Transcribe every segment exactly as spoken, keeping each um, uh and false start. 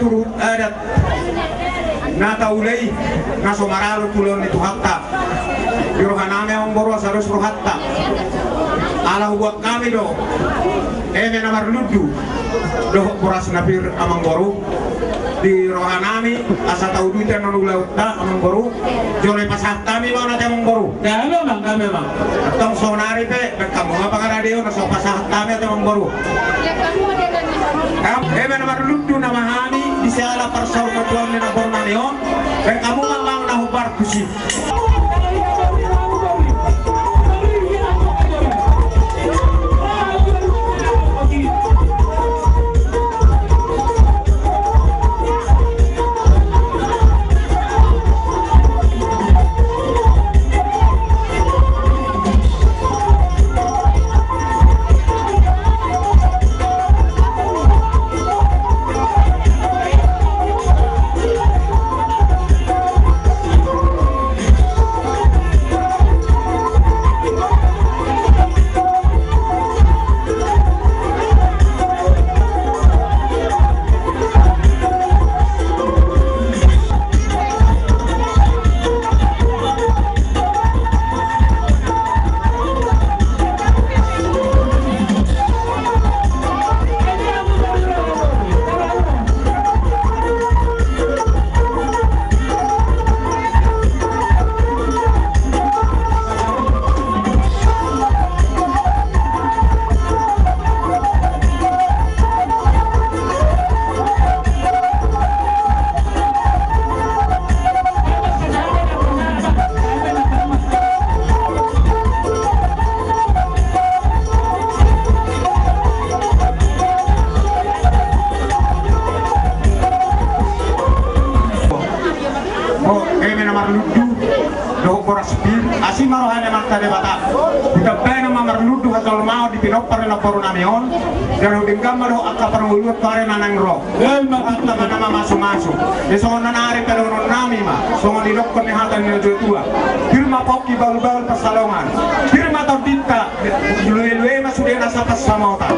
Adat na taula i, na so maralu tu ulaon ni Tuhanta. Di rohanami amangboru asa dos rohanta. Ala huboan hami do eme na marlundu dohot boras na pir amangboru. Di rohanami asa tauduti annon ulaonta amangboru. Jolo pasahat hami ma on ate amangboru. Dame amang, dame amang. Antong saonari pe, baen hamu ma pangaradeon, asa pasahat hami ate amangboru. Eme na marlundu nama hami di siala parsaurmatuaon ni namborunami on, baen hamu ma amang na hombar tusi. Eme na marlundu dohot boras pir, asi ma roha ni Amanta Debata. Ditambai nama marlundu hajolmaon di pinompar ni namborunami on. Jala denggan ma dohot angka parngoluan tu ari na naeng ro. Hata ma na mamasumasu. Songon na nari pe dohononnami ma songon didokkon ni hata ni natuatua. Pir ma pongki, bahulbahul pansalongan. Pir ma tondinta, luelue ma sude nasa pansamotan.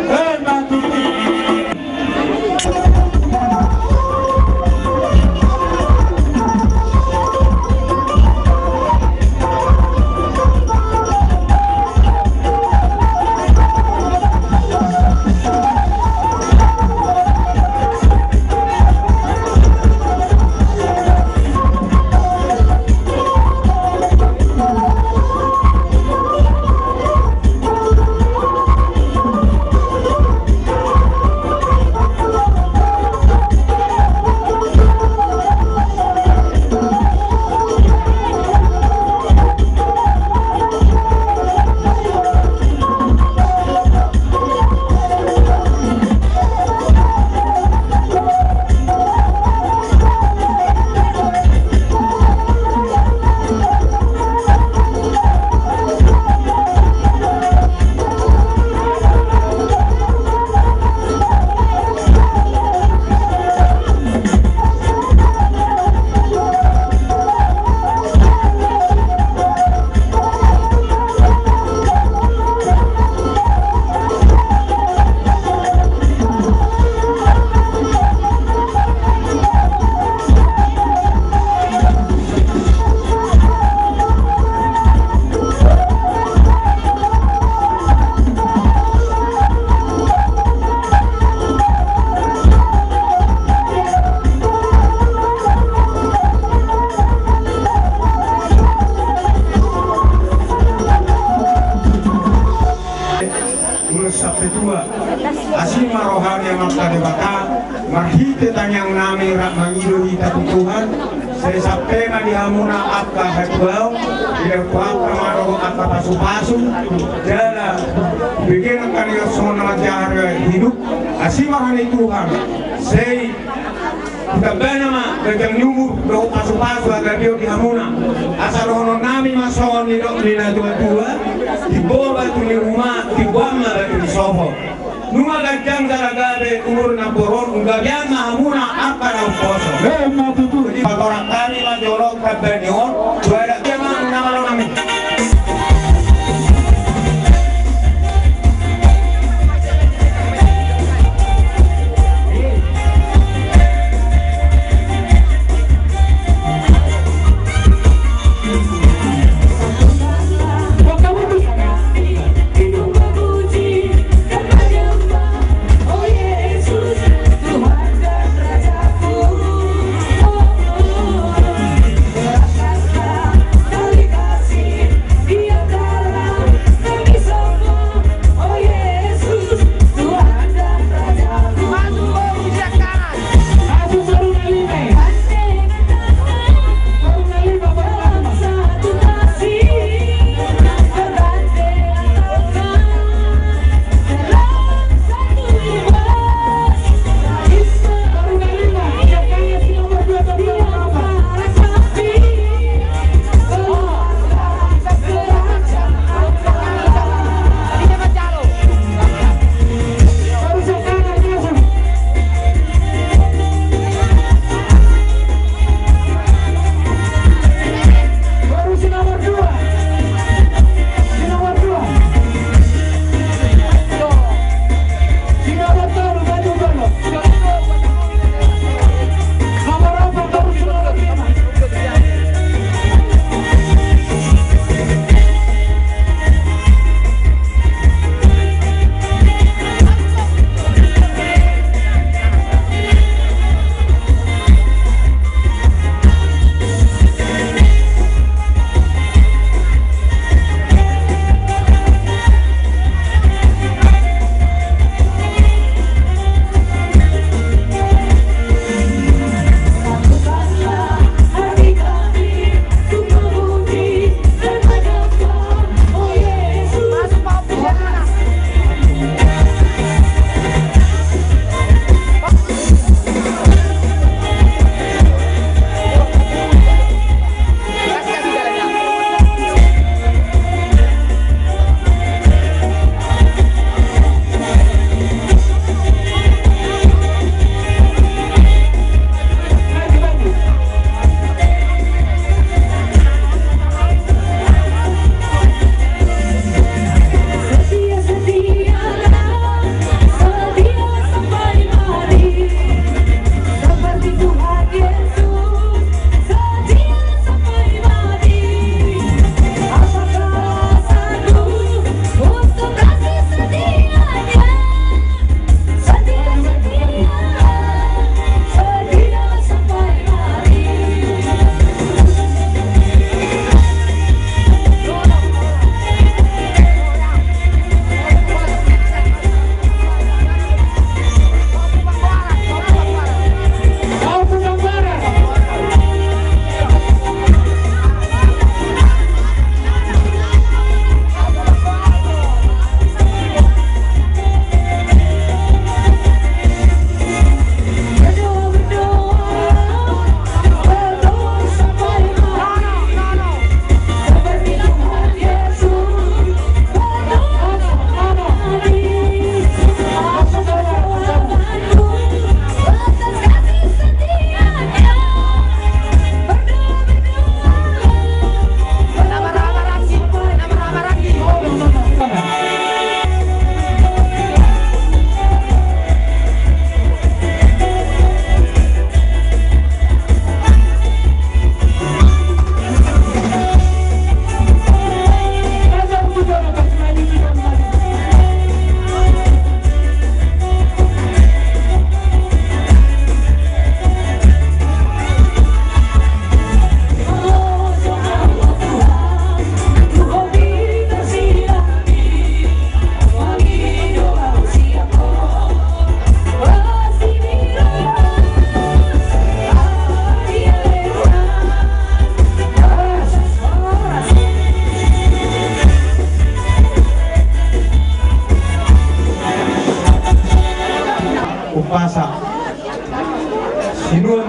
Ulos sampe tua. Asi ma roha ni Amanta Debata, marhite tangiang nami rap mangido hita tu Tuhan, sai sampe ma di hamuna angka hatuaon, di angka ma dohot angka pasupasu, jala begenan kan ia songon na manjaha hidup. Asi ma roha ni Tuhan, sai ditamba nama ganjang ni umur dohot pasupasu, hagabeon di hamuna. Asa dohononnami ma songon nidok ni natuatua: Timbo batu ni ruma, timboan ma batu ni sopo. Nunga ganjang jala gabe umur namboru on, gabean ma hamuna angka na umposo. Ima tutu. Patorang hami ma jolo tamba ni on. Suara dia ma nama lo nami.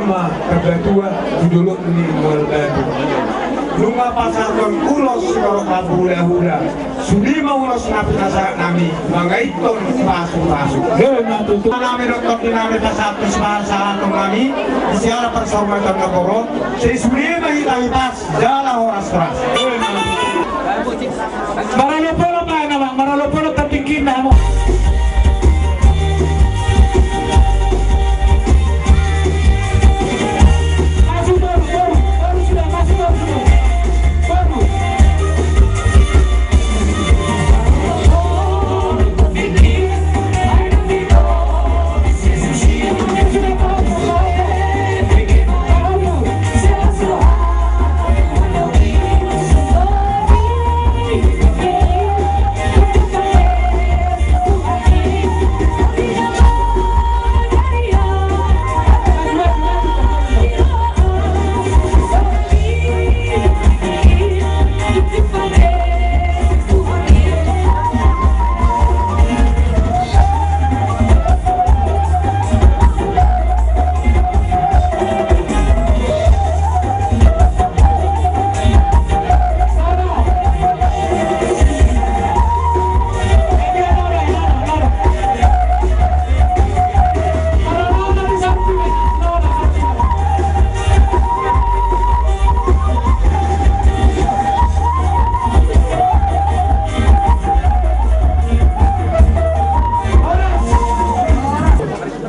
Tambatua tu dolok ni Mual Batu. Nunga pasahathon ulos sitorop hulahula. Sude ma ulos na pinasahat nami mangaiton pasupasu. Nami dohot tondi nami pasahat tu sipasahaton nami di siala parsaurmatan na borok. Sai sude ma hita hipas jala horas-horas. Marolopolop ma hamu, marolopolop tatingkin ma hamu. Maju, boru, boru, boru sudah, maju, boru sudah. Boru.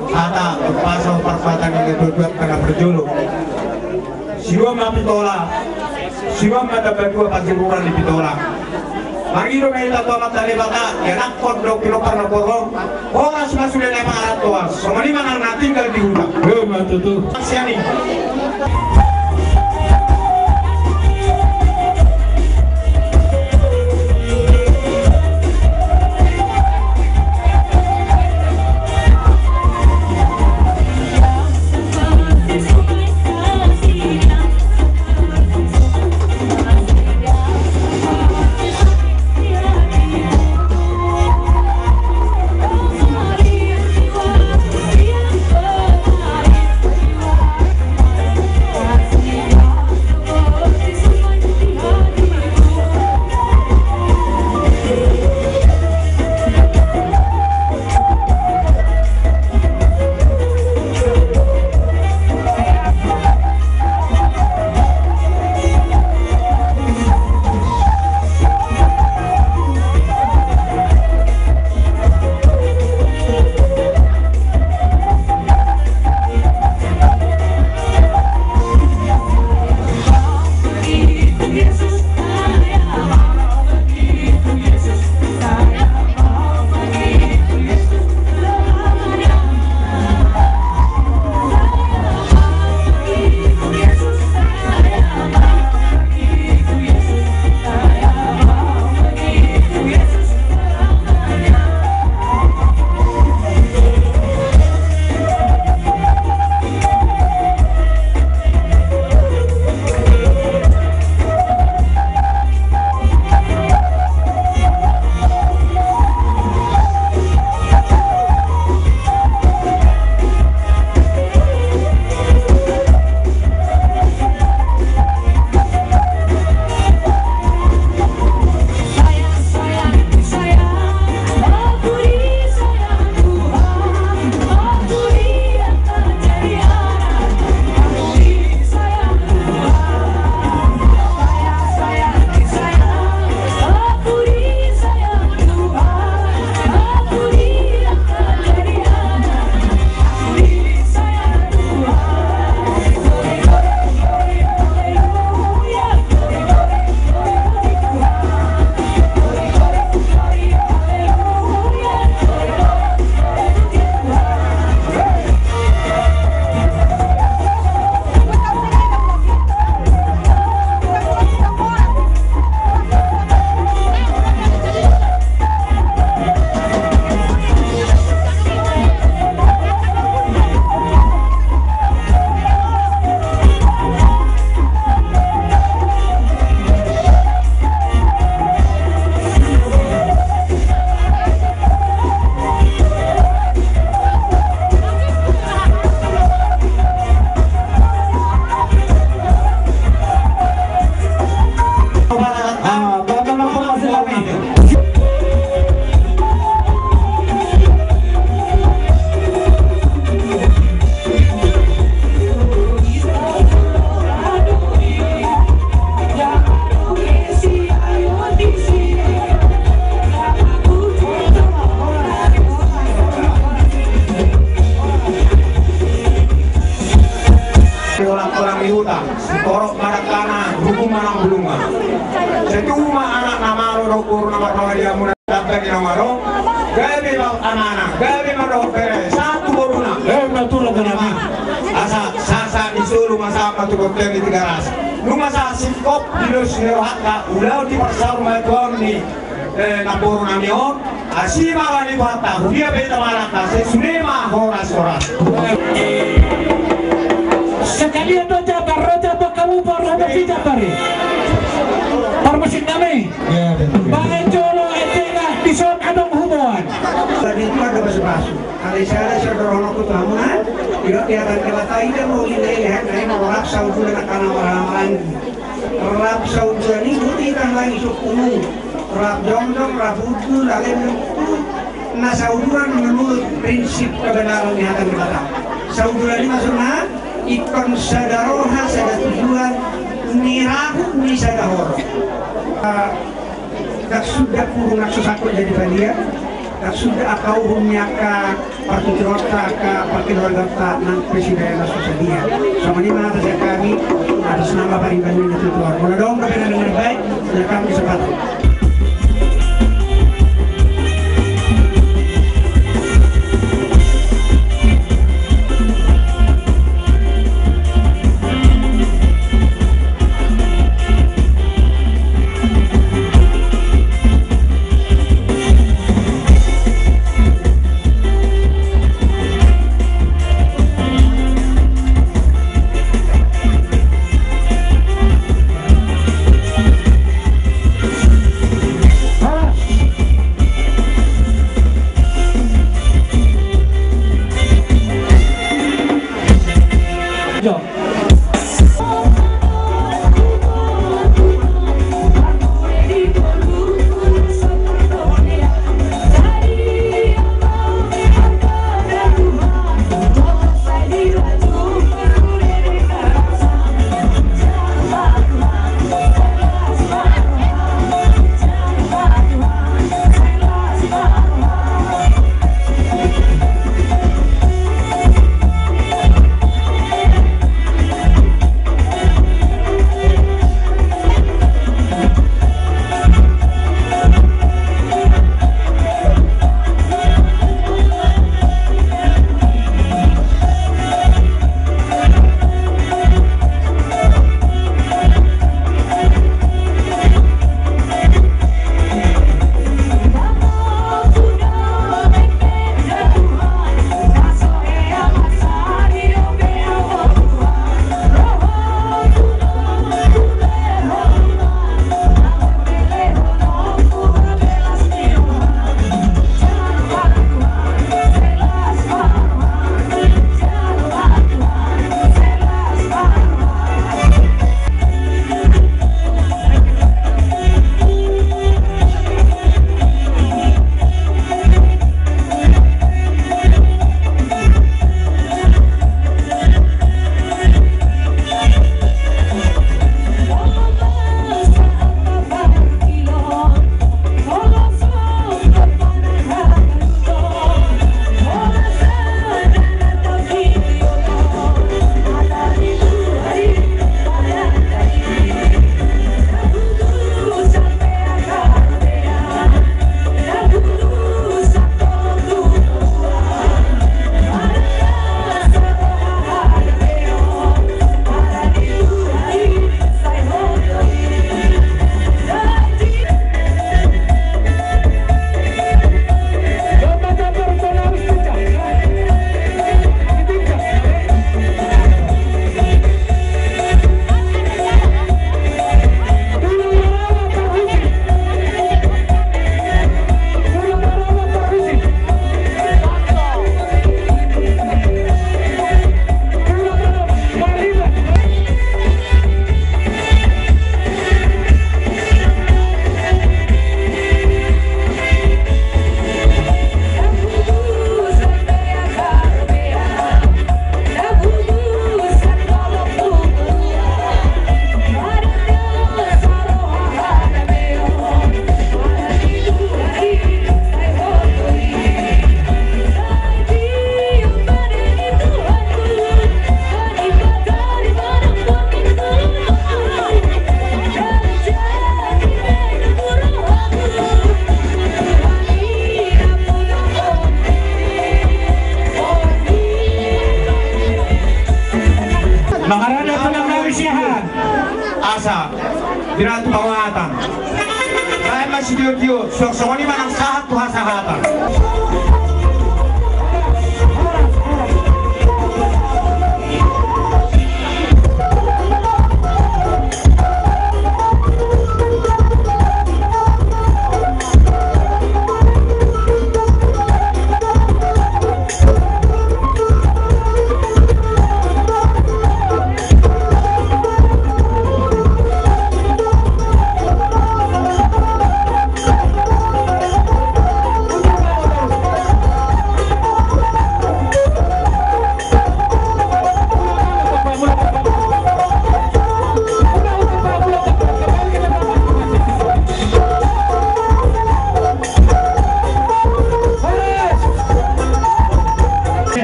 Hata paso parpatang ni dua dua tangah berjolo. Sinuan ma pitola. Sinuan ma tambatua panjuruan ni pitola. Mangido ma hita tu Amanta Debata, ianakhon dohot pinompar na borok. Horas ma sude na pangarantoan. Songon i ma nang na tinggal di huta. Ima tutu. Sian i. Gabe ma anakna, gabe ma dohot bere, sahat tu boruna. Emma tutu, Tulang nami. Asa sahat-sahat ni solu ma sahat ma tu bontean ni Tigaras. Nunga sahat singkop di dos ni rohanta ulaon di parsaur matua ni, eh, namboru nami on. Asi ma roha ni Tuhanta, huria pe tamalanta, sai sude ma horas-horas. Sekalian do Jabar, ro Jabar, kamu baru ada di Jabar i. Parmusik nami. Bahen jolo ende na dison adong huboan. Tadi itu ada basa-basi. Alai sada sian dohononku tu hamuna, didok di hata ni Debata, ida ma uli na ilehan, na ima rap sauduran angka na marhahamaranggi. Rap sauduran i boti hita lagi sukkumu. Rap jongjong, rap hundul, alai nuntu na sauduran menurut prinsip kebenaran ni hata ni Debata. Sauduran i maksudna ingkon sada roha, sada tujuan, nirahut ni sada horong. Ndang suda hurang na so sangkut jadi palia, ndang suda angka uhum ni angka partuturonta, angka parkeluargaonta nang pe suda na so sadia. Songon i ma hata sian hami, atas nama parimbanon ni tutuar. Molo adong dope na nang baik, na hami kesempatan. Siratu pawatan. Baen ma sitiotio, suang songon i ma nang sahat tu hasahatan.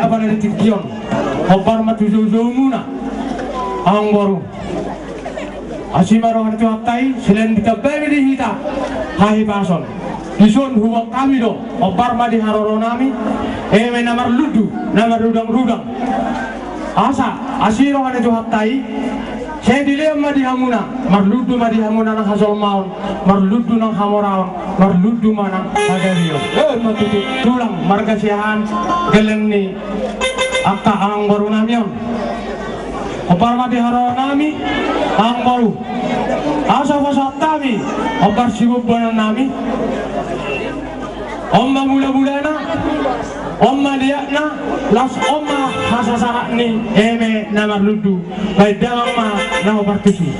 Apa na di tingki on? Hombar ma tu joujoumuna, amang boru. Asi ma roha ni Tuhanta i, silaen ditambai ma di hita hahipason. Dison huboan hami do, hombar ma di haroronami, eme na marlundu, na marrudangrudang. Asa asi roha ni Tuhanta i, sai dilehon ma di hamuna, marlundu ma di hamuna nang hajolmaon, marlundu nang hamoraon, marlundu ma nang hagabeon. Tulang marga Siahaan, gelleng ni angka amang borunami on. Hombar ma di haroronami, amang boru. Asa pasahat hami hombar siboanboanannami. On ma mulamulana, on ma liatna, laos on ma hasasahat ni eme na marlundu. Baen damang ma na hombar tusi.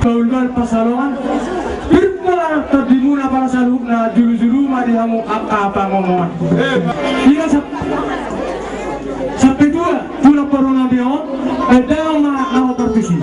Paulman pasalongan. Birta tondimuna pala saluhutna, julujulu ma di hamu angka pangomoan. Ina sap-, sampe dua tulang paruna beon. Endang ma na ho partisi.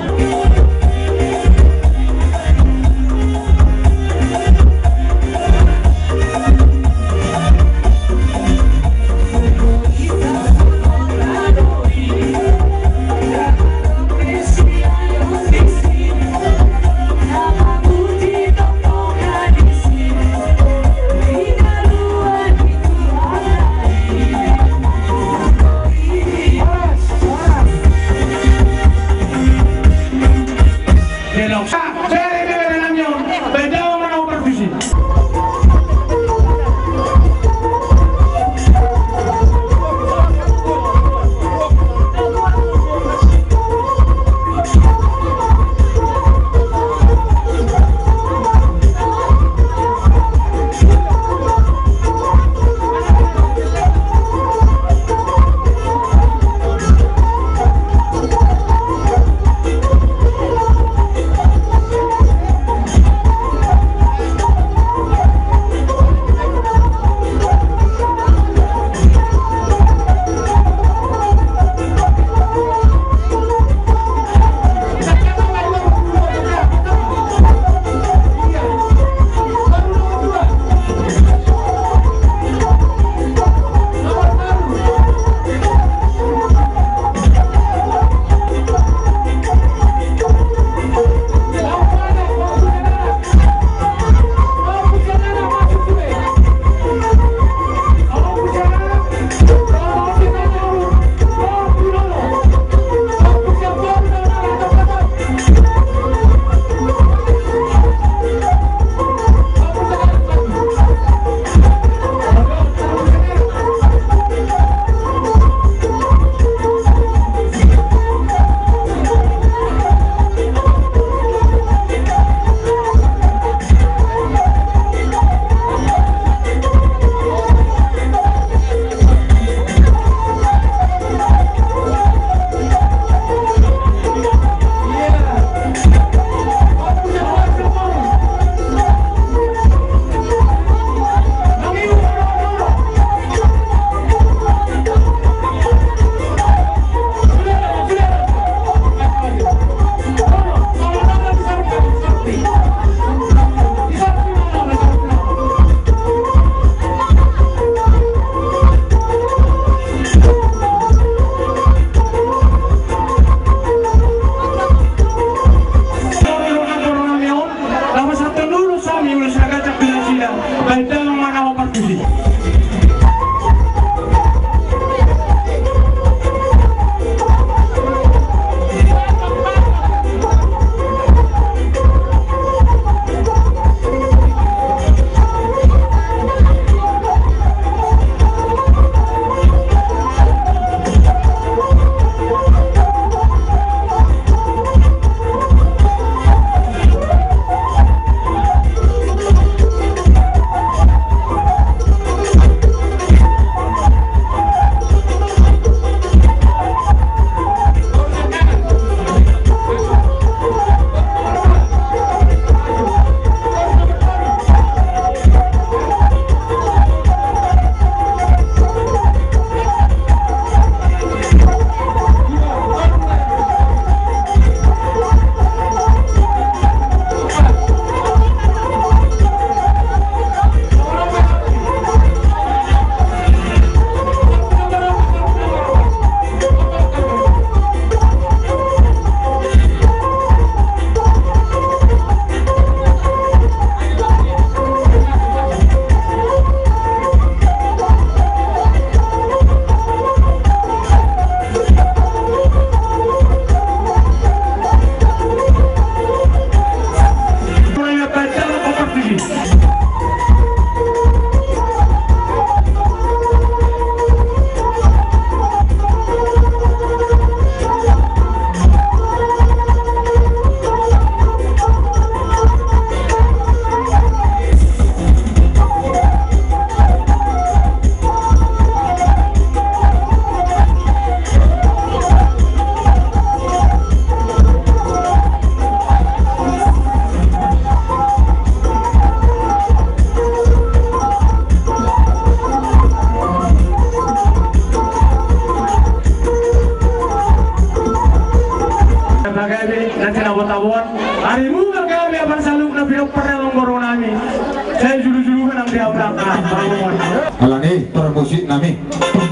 Alani parmusik nami,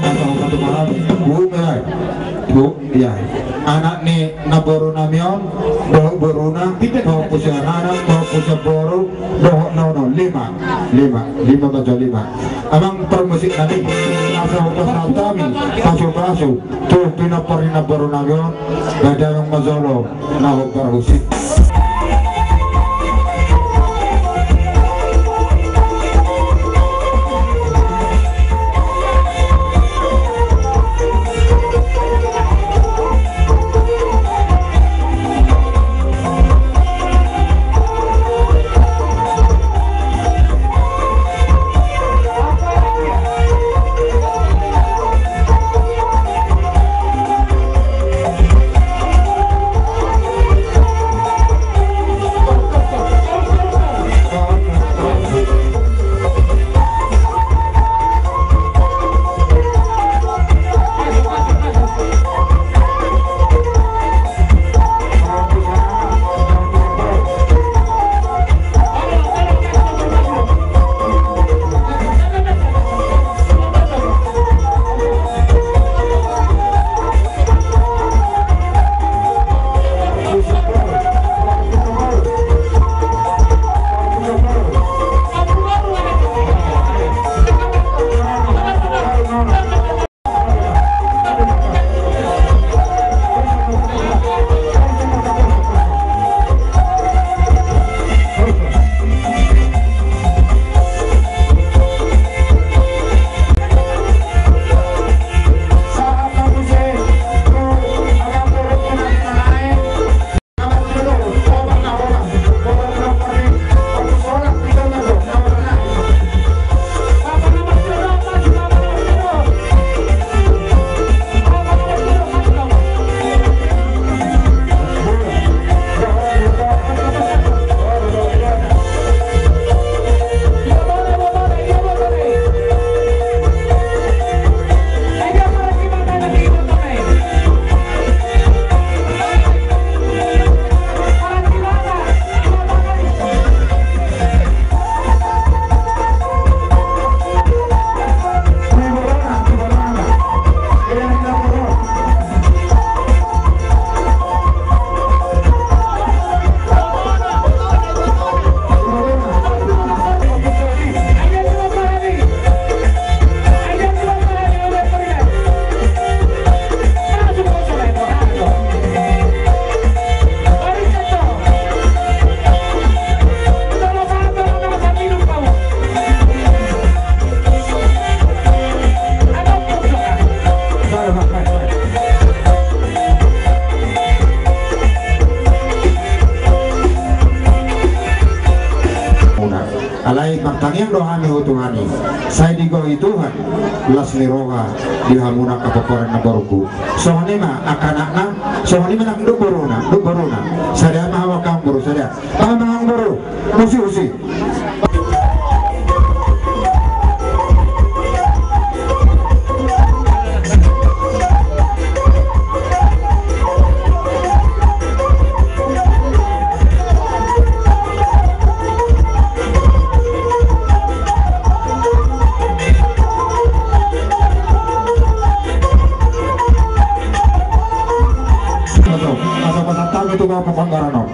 asa hupatumar, bu, ya, bu, ya, anak ni namboru nami on, dohot boruna, dohot pusuan anak, dohot pusuan boru, dohot nono, lima, lima, lima bajo lima. Amang parmusik nami, asa hupasahat hami pasupasu tu pinompar ni namboru nami on, bahen damang ma jolo na hombar husip. Alai martangiang do hami tu Tuhan i, sai digohi Tuhan las ni roha di hamuna angka pomparan na borungku. Songon i ma angka anakna, songon i ma nang dohot boruna, dohot boruna. Sada ma hamu angka boru, sada. Paham ma hamu boru? Husi, husi. Asa pasahat hami tu hamu panggaran on.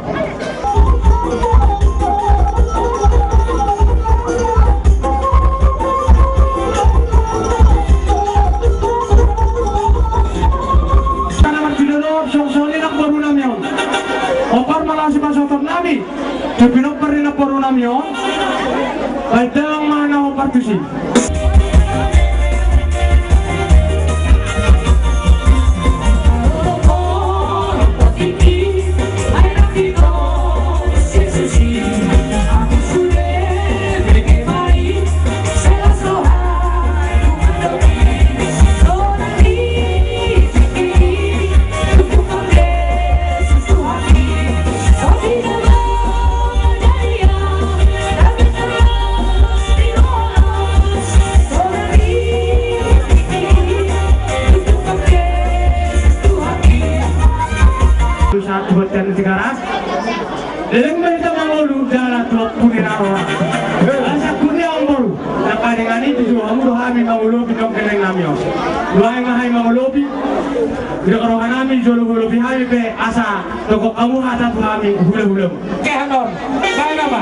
Sana marjudul on, songon i nang boru nami on. Hombar ma laho sipasahaton nami tu pinompar ni namboru nami on. Bahen damang ma na hombar tusi. Asa kunia ombol, na kadengan i tu jolo hamu do hami mangolopi tong kelengnami on. Lae ma hami mangolopi, di rohanami jolo hulopi hami pe asa tokop hamu hata tu hami hulahula. Kehanon, baen nama.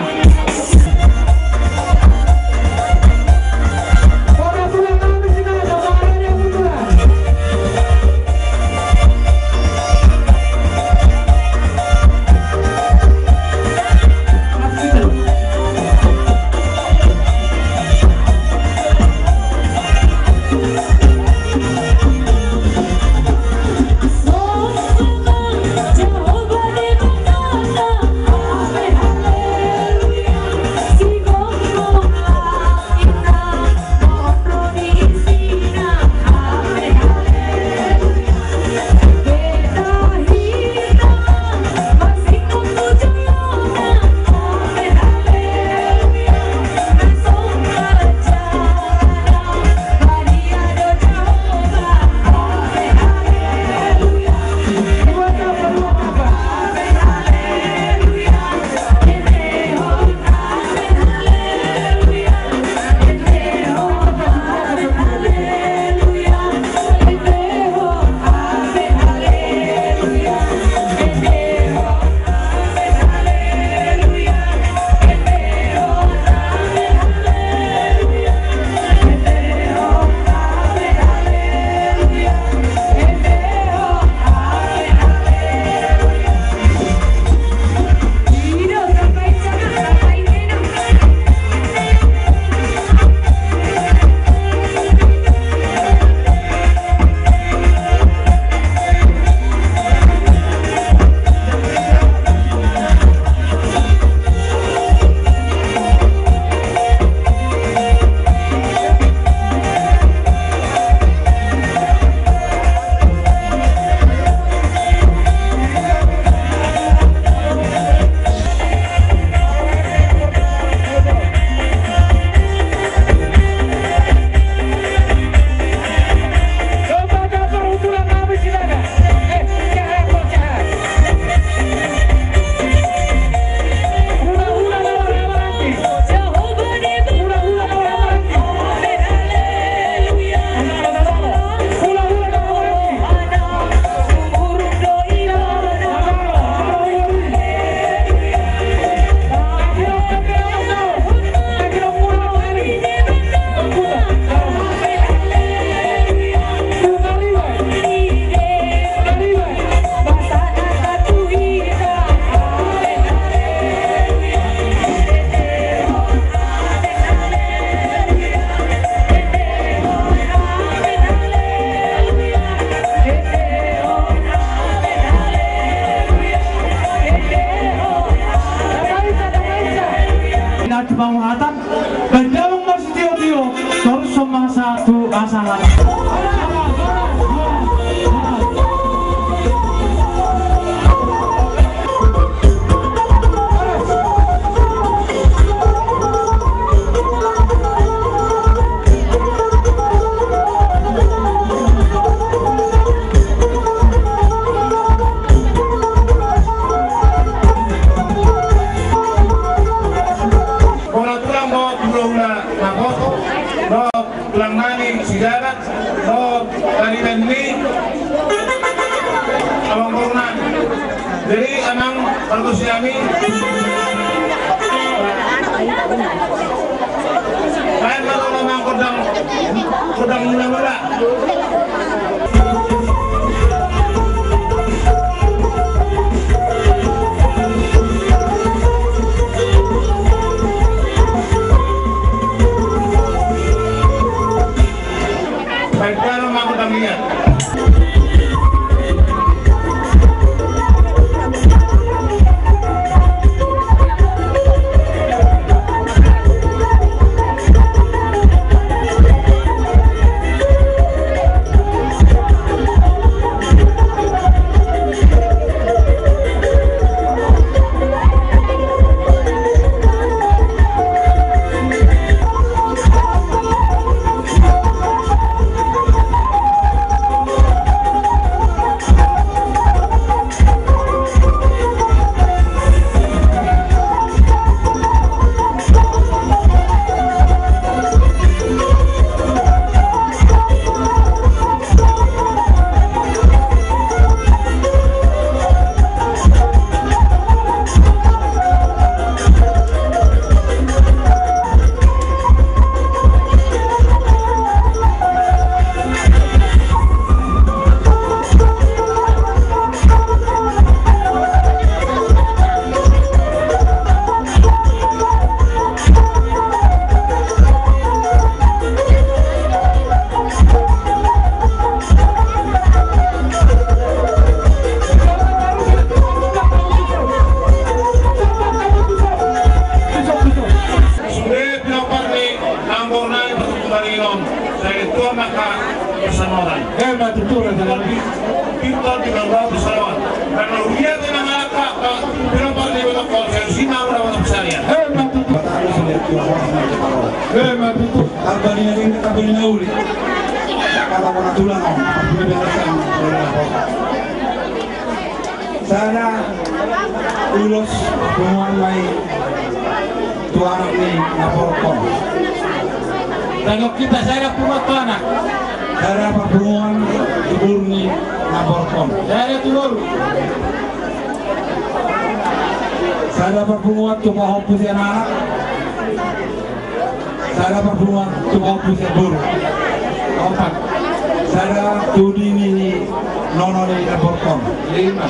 Inat panguhatan, baen damang ma sitiotio, torus ma asa tu asa hata. Bona tulang dohot hulahula na hot, dohot tulang nami Sidarat, dohot tariban ni amangboru nami. Jadi amang pargonsi nami, baen ma roha ma gondang, gondang hulahula. Baen ma gondang ia. Karena dia memang anak kakak, kenapa dia betul kau, saya sih mau dapat pesan ya. Eh, mati. Batal sudah tua. Eh, mati. Abang ini, abang ini uli. Kalau orang tulang, abang ini biasa. Sada ulos punguan ma i tu anak ni namborngkon. Tanggung kita sada punguan tu anak. Sada parpunguan tu boru ni namborngkon. Sada tu boru. Sada parpunguan tu pahompu sian anak. Sada parpunguan tu pahompu sian boru. Opat. Sada tu nini ni nono ni namborngkon. Lima.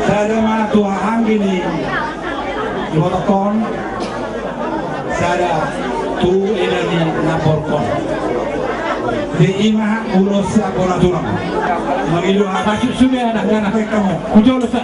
Sada ma tu hahaanggi ni ibotongkon. Sada tu eda ni namborngkon. Jadi ima ulos sian bona tulang. Mangido hata. Masuk sudah anak-anak. Baik kamu. Kujolo sa.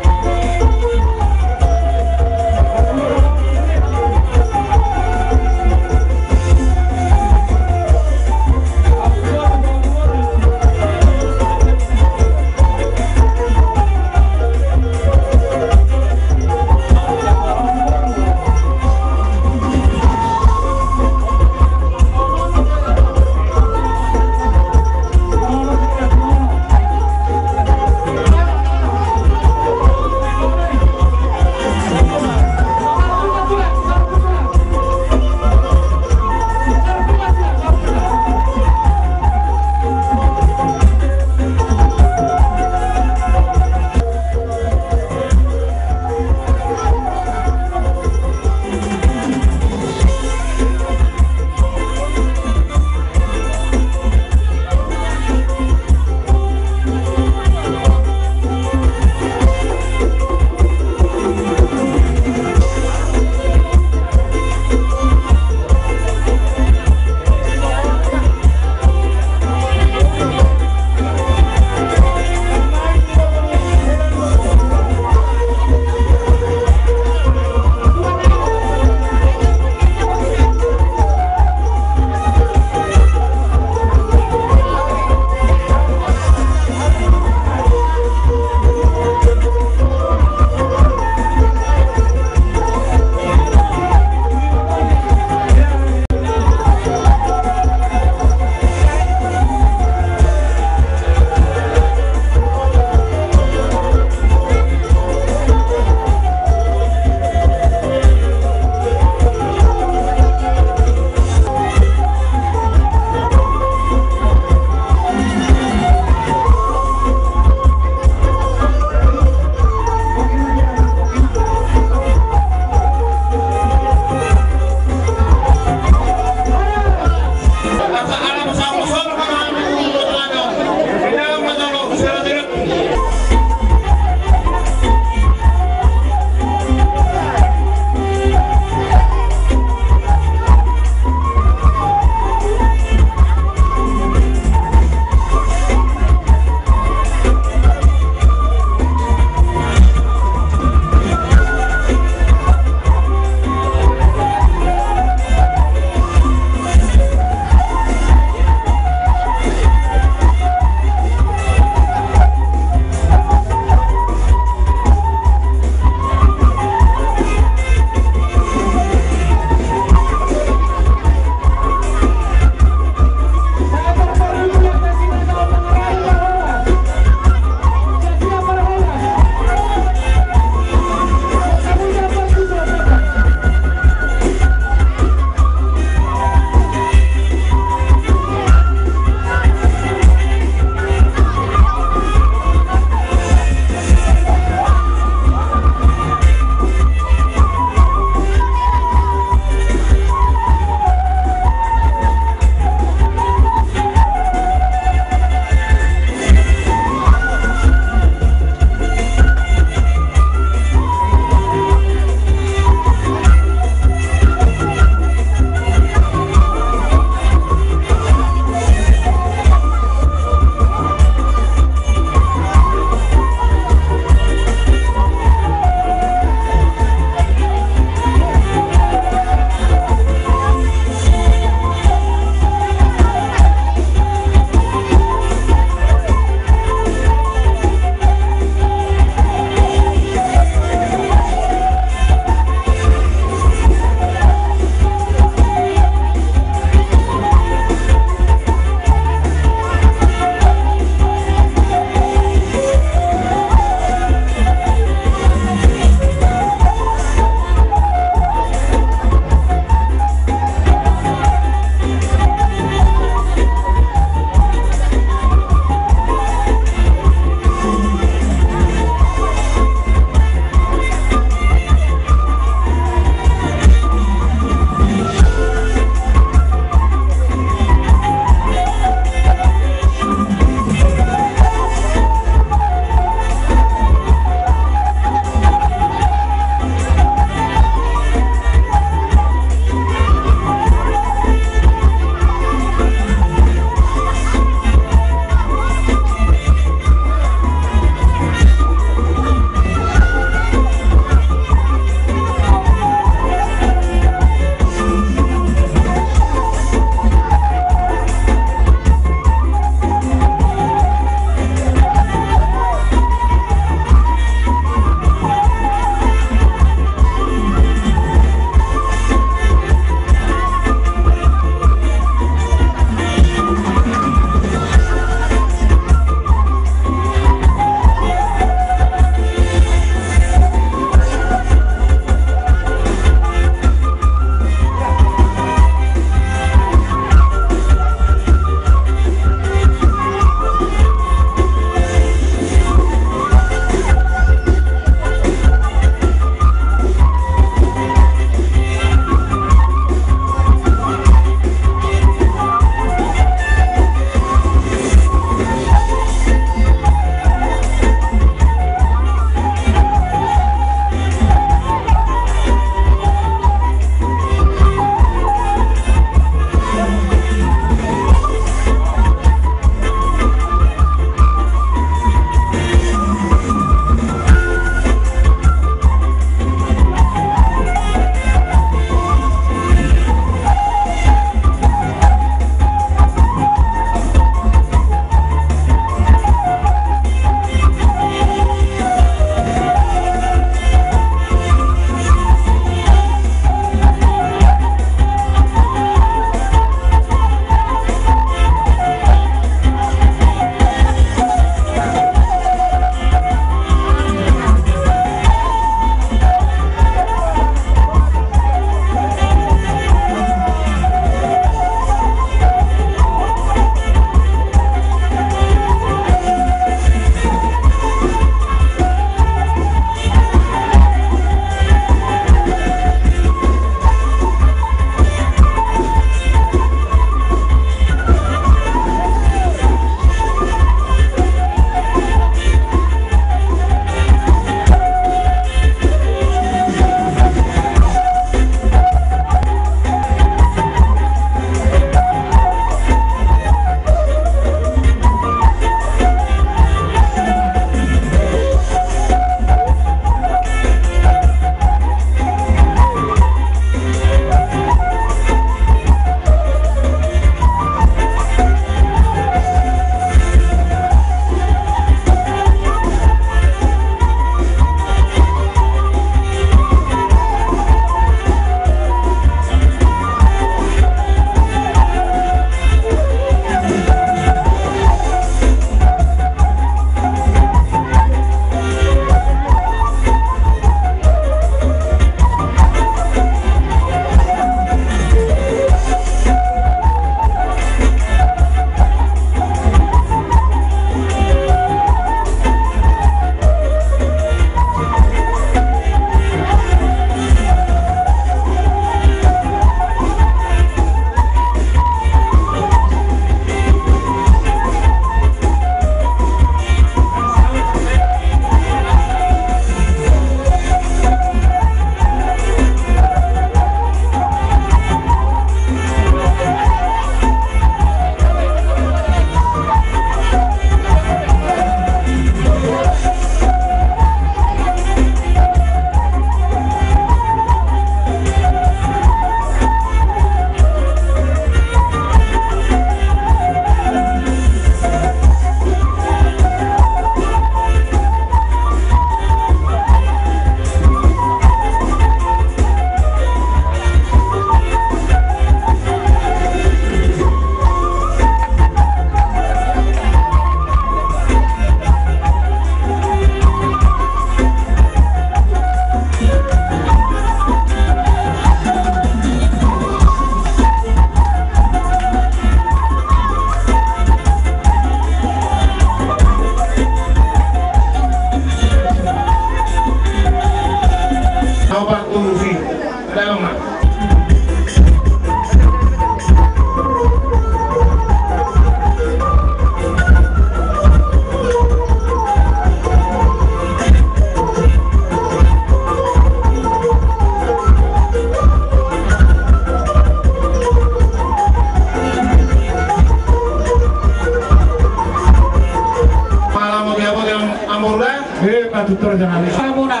Eh, patut terus jangan. Mamora.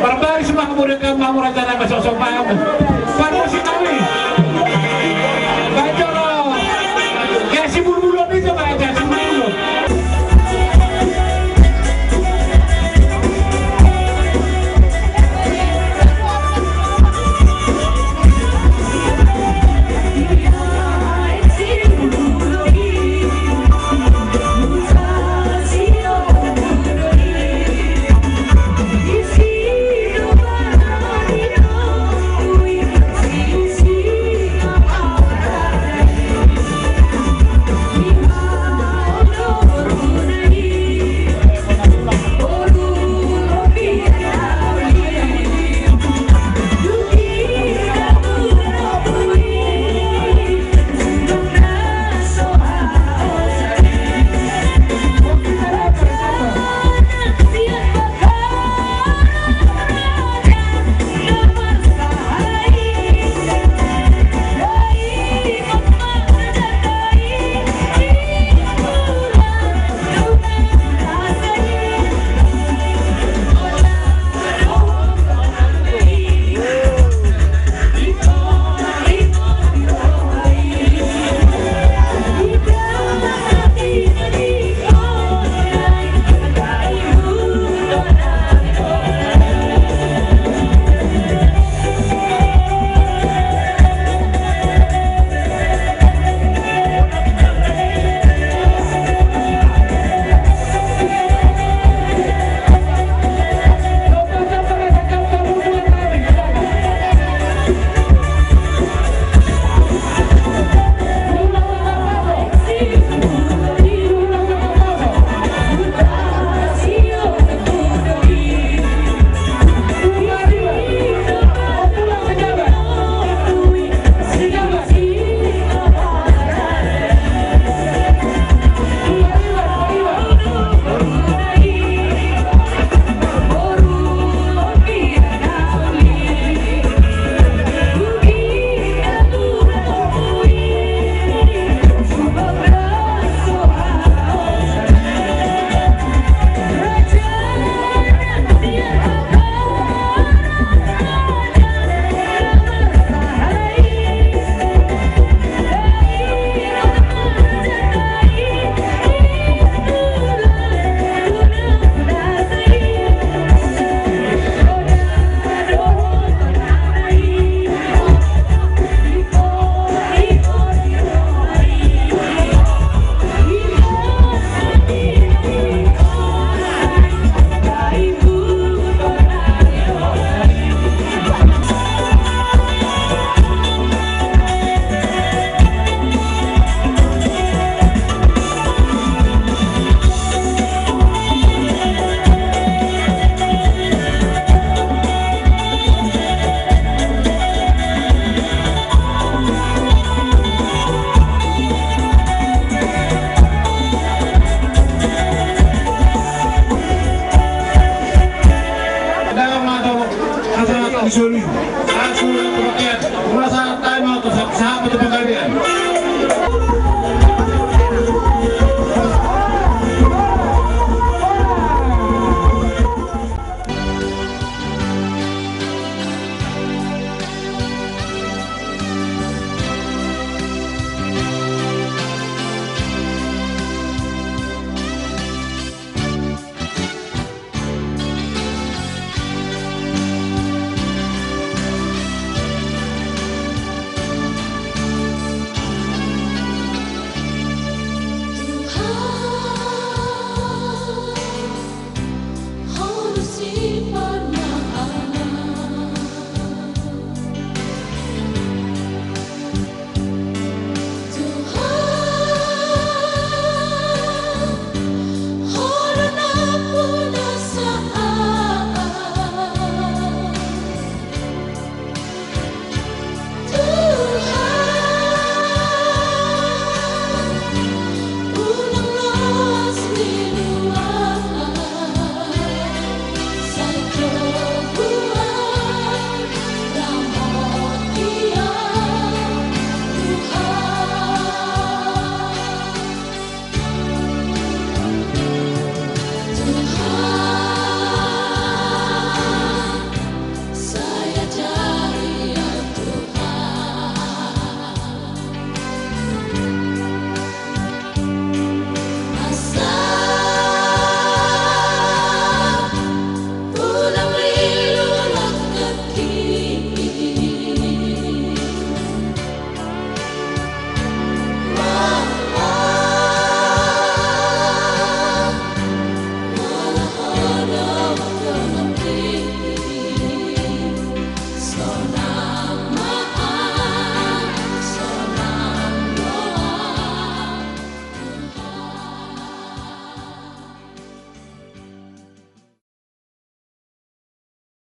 Barbaris mamora kan mamora cara masosok paham. Parmusik kami. Bajoro. Ya, si bulbulon itu, Pak, ya, si bulbulon.